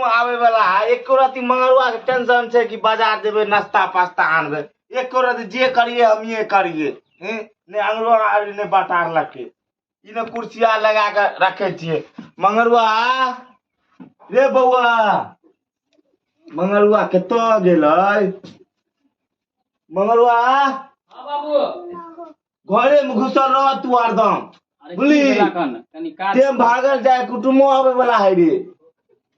आवे वाला है, एको रति मंगरुआ के टेंशन छै कि बाजार जेबै नाश्ता पास्ता आनबै, एको रति जे करिए हमिये करिए। हैं, नहि अंगरो आर नहि बटार लके ई ने कुर्सिया लगा के रखे छियै। मंगरुआ रे बौआ, मंगरुआ कतऽ गेलै? मंगरुआ। हाँ बाबू। घरे में घुसल रह तू हरदम। अरे की बुझली? भेला कन? कनी काज टेम भागल जाय, कुटुमो आबे वाला है रे।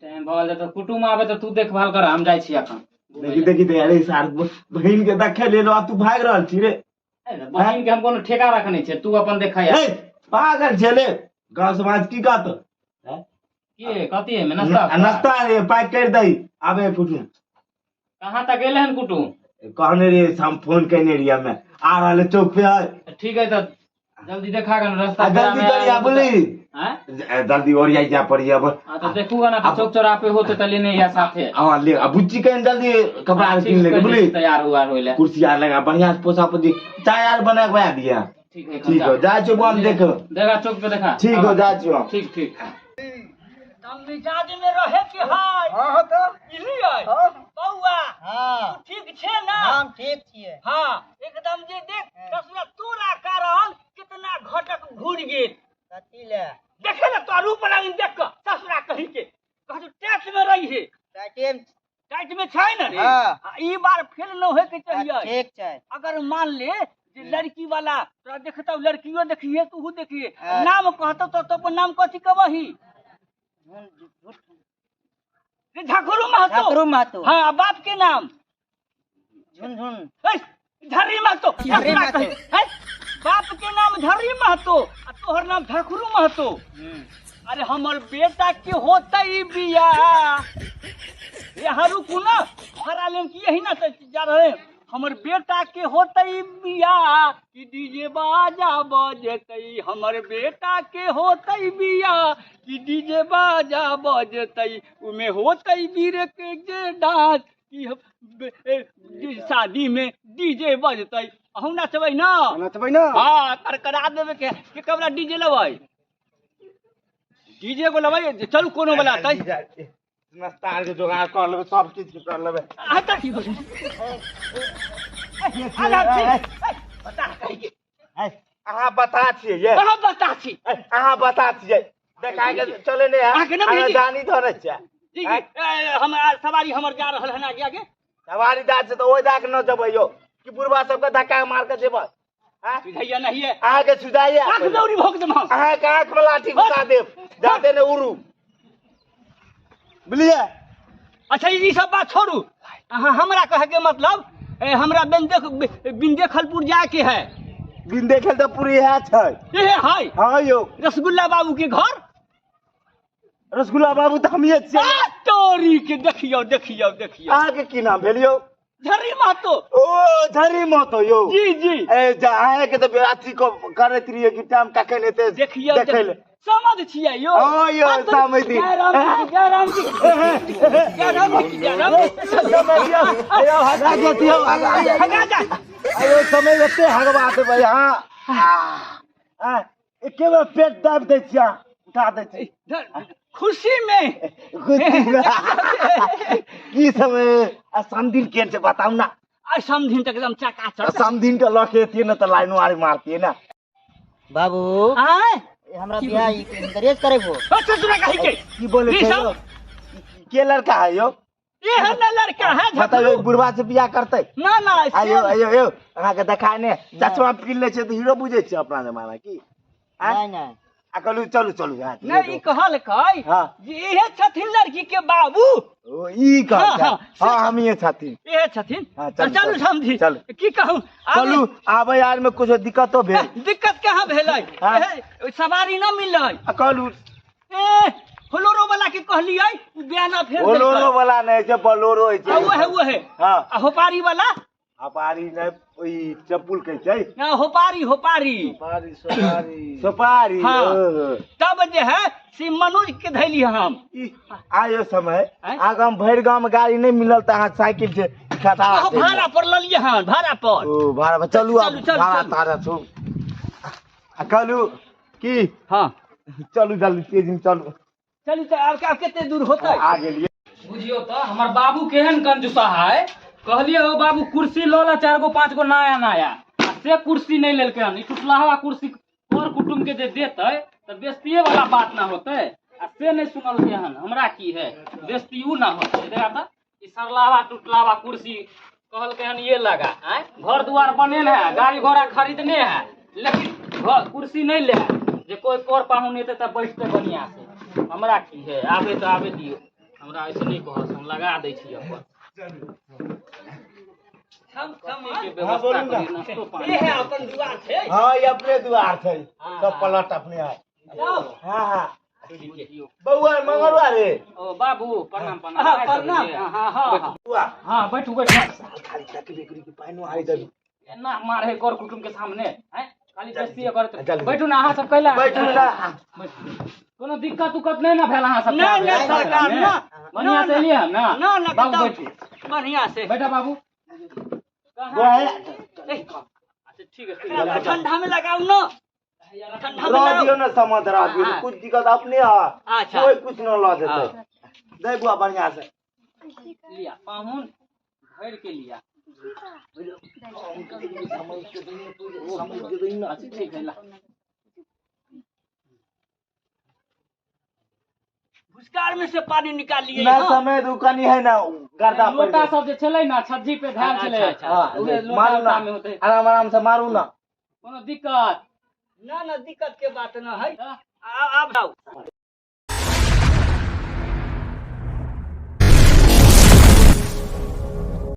टाइम भऽ गेल तऽ कुटुम आबे तऽ तू देखभाल कर, हम जाइ छी एखन। देखी देखी दे, अरे सार बहिन के देखे ले लो, तू भाग रहल छी रे। ए, बहिन के हम कोनो ठेका रखने छियै, तू अपन देखै। ए पागल छले, गाँव समाज की कहत? के कथी है नाश्ता? नाश्ता रे पैक कर दही, आबे कुटुम। कहाँ तक गेले हन कुटुम? कहने रहिए, हम फोन केने रहिए, हमे आ रहल चौक पे है। ठीक है तऽ जल्दी देखा गन रास्ता। आ जल्दी करिया बोली। हैं? जल्दी ओरिया जा पड़ी अब। हाँ तऽ देखू ना, तऽ चौक चौराहा पे होते तऽ लेने या साथे। हाँ ले, आ बुच्ची कहीं जल्दी कपड़ा आर किन ले बोली। तैयार हुआ होइले। कुर्सी आर लगा, बढ़िया से पोसा पोसी चाय आर बना के बना दिया। ठीक है। ठीक हो जा छो, हम देखो। देखा, चौक पे देखा। ठीक हो जा छो। ठीक ठीक। मिजाज में रहे के है। हाँ तऽ। बुझलियै? हाँ। बौआ। हाँ। तू ठीक छे ना? हम ठीक छियै। हाँ एकदम, जे देख ससुरा तोरा कारण कितना घटक घूर गेल। कथी ले? देखे ना तो रूप रंग देख के ससुरा कही के कहू टैक्स में रही है। टाइटे। टाइट में छै ना रे? हाँ। आ, ई बार फेल न होए के चाहिए। ठीक छै। अगर मान ले जे लड़की वाला तोरा देखतौ, लड़कियो देखिए, तूहू देखिए। हाँ। नाम कहतौ तो अपन नाम कथी कहबही? रे झखरू महतो। झकरू महतो। हाँ, आ बाप के नाम? झुनझुन। ए, झर्री महतो। झर्री महतो। है? बाप के नाम झर्री महतो आ तोहर नाम झखरू महतो। अरे हमर बेटा के होतै बियाह, यहाँ रुकू ना, हरा लेम कि यही ना तो जा रहे हैं। हमर बेटा के होतै बियाह कि डीजे बाजा बजतै, हमर बेटा के होतै बियाह कि डीजे बाजा बजतै, उमे होतै वीर के जे डांस कि जे शादी में डीजे बजतै। अहूँ नचबै ना? नचबै ना। हाँ, करकरा देबै के के कबरा डीजे लेबै, डीजे को लेबै, चलू कोनो वाला तै। नाश्ता आर के जोगाड़ कर लेबै, सब चीज के कर लेबै। आ तऽ की हो बता कहि के। अहाँ बता छियै ये। अहाँ बता छी। अहाँ बता छियै, देखा के चले ने। अहाँके नहि बुझै छी? जानी धरे छै। जी जी, हम सवारी हमर जा रहल हन आगे आगे। सवारी दा छै तऽ ओहि दा के न जेबै यौ, कि बुढ़बा सबके धक्का मार के जेबै? आँय? सुझैया नहीं है। अहाँके सुझाइया। आँख दौड़ी भोग देब हम। अहाँके आँख में लाठी घुसा देब, जाते ने उड़ू, बुझलियै? अच्छा, ई सब बात छोड़ू। अहाँ हमरा कहे के मतलब, हमरा बिंदेखलपुर जाए के है। बिंदेखल तऽ पूरी है छै। ये है। हाँ यौ। रसगुल्ला बाबू के घर। रसगुल्ला बाबू तऽ हमिये छियै। आ, तोरी के, देखियौ देखियौ देखियौ। अहाँके की नाम भेल यौ? झर्री महतो। ओ झर्री महतो यौ। जी जी। ए जा, अहाँके तऽ अथी करैत रहियै कि टाइम कखन एतै। देखियौ। देखै लए। समझ छियै यौ? हाँ यौ, समझ। जय राम जी, जय राम जी, जय राम जी, जय राम जी। अयो हगा जतियौ, हगा। हगा जा। अयो समय एते हगवा देबै अहाँ। आ एके बेर पेट दाबि दै छियै, उठा दै छी। खुशी में। की समय आ समधिन केहन छै, बताउ ना। आ समधिन तऽ एकदम चकाचक। समधिन के लऽ के एतियै ने तऽ लाइनो आर मारतियै ने। बाबू। आय। हमरा बियाह ई अंग्रेज करेबो। अच्छा सुना कहि के। की बोले ई छै सब? यौ? के लड़का है यौ? ये है ना लड़का है। बताउ, झगड़ू। बुढ़वा से बियाह करतै? ना ना। आयो आयो यौ, अहाँके देखाय ने चश्मा पीन लै छै तऽ हीरो बुझै छै अपना जमाना की? आँय? नहीं नहीं। आ कहलू चलू चलू, हाँ, नहीं, ई कहलकै हाँ। जे इहे छथिन लड़की के बाबू। ओ ई कहलकै? हाँ, हाँ। हाँ, हमिये छथिन। इहे छथिन। हाँ, तऽ चलू, चलू समझी। चलू। की कहू चलू, आबै आर में कुछो दिक्कतो भेल? दिक्कत कहाँ भेलै? हाँ। सवारी न मिललै। आ कहलू ए बोलेरो वाला के कहलियै, उ बयाना फेर देलकै। बोलोरो वाला नहि छै, बोलोरो होइ छै। आ उहे उहे। हाँ। आ होपारी वाला? हपारी नहि, ई चप्पुल कहै छै। ना, होपारी होपारी। सोपारी। हाँ। ओ। तब जे है से मनोज के धैली हम। ई आयो समय। आँय? आगाँ भरि गाँव में गाड़ी नहि मिलल तऽ अहाँ साइकिल से खता। अहाँ भाड़ा पर ललियै हन, भाड़ा पर। ओ भाड़ा पर, चलू आब। चलू, चलू, भाड़ा चलू। ताड़ा छू आ कहलू की? हाँ। चलू जल्दी, तेजी में चलू। चलू तऽ आब आब कते दूर होतै? आ गेलियै। बुझियो तऽ हमर बाबू केहन कंजूसा है। कहलिए हो बाबू कुर्सी लऽ ला 4 गो 5 गो नया नया, आ से कुर्सी नहीं लेलकै हन। ई टुटलाहा कुर्सी कर कुटुम के जे देतै तऽ बेइज्जतीये वाला बात ना होतै, आ से नहीं सुनलकै हन। हमरा की है बेइज्जती उ ना होतै। देखा तऽ ई सरलावा टुटलावा कुर्सी कहलकै हन ये लगा। आँय घर दुआर बनेने है, गाड़ी घोड़ा खरीदने है, लेकिन घर कुर्सी नहीं ले है जे कोई कर पाहुन एतै तऽ बैठतै बढ़िया से। हमरा की है आबे तऽ आबे दियौ, हमरा ऐसे नहीं कहत, हम लगा दै छी अपन। कथी के व्यवस्था बोलू ना। करी, नाश्तो पानी। ये है अपन दुआर छै। हाँ ये अपने दुआर छै, हाँ, सब हाँ। पलट अपने है। जाओ। हाँ हाँ बुझियौ। बउआ मंगलवा रे। ओ बाबू प्रणाम प्रणाम। हाँ, प्रणाम। हाँ हाँ हाँ हाँ। बउआ हाँ बैठू बैठू। खाली तकबे करी कि पानिओ हारी देबी। एना मारे कर कुटुम के सामने हैं, खाली बेइज्जती करत। चलू। बैठू ना अहाँ सब कैला बैठू ना। बैठू। कोनो दिक्कत उक्कत नहीं ना भेल अहाँ सब? नहीं, नहीं, सरकार, ना। बढ़िया से एलियै हन ना? ना, ना, बाबू किताब- बैठू। बढ़िया से बैठा बाबू। वो है। अच्छा ठीक है, ठीक है। ठंडा में लगाऊ ना, ठंडा में रह लगाऊ। दियो ना समझ रह दियो हाँ। कुछ दिक्कत अपने है। अच्छा। कोई कुछ न ल देते। दे बुआ बढ़िया से लिया पाहुन भर के लिया। समझ के दही ना। अच्छा ठीक है ला। भुसकार में से पानी निकाल लिए। ना हाँ। समय दुकानी है ना गर्दा पड़ लोटा गई। सब जे छलै ना छज्जी पे धैल छलै। अच्छा, अच्छा। हाँ, उहे लोटा मारू ना उटा में होतै। आराम आराम से मारू ना। कोनो दिक्कत ना ना दिक्कत के बात ना है। हाँ। आब जाओ।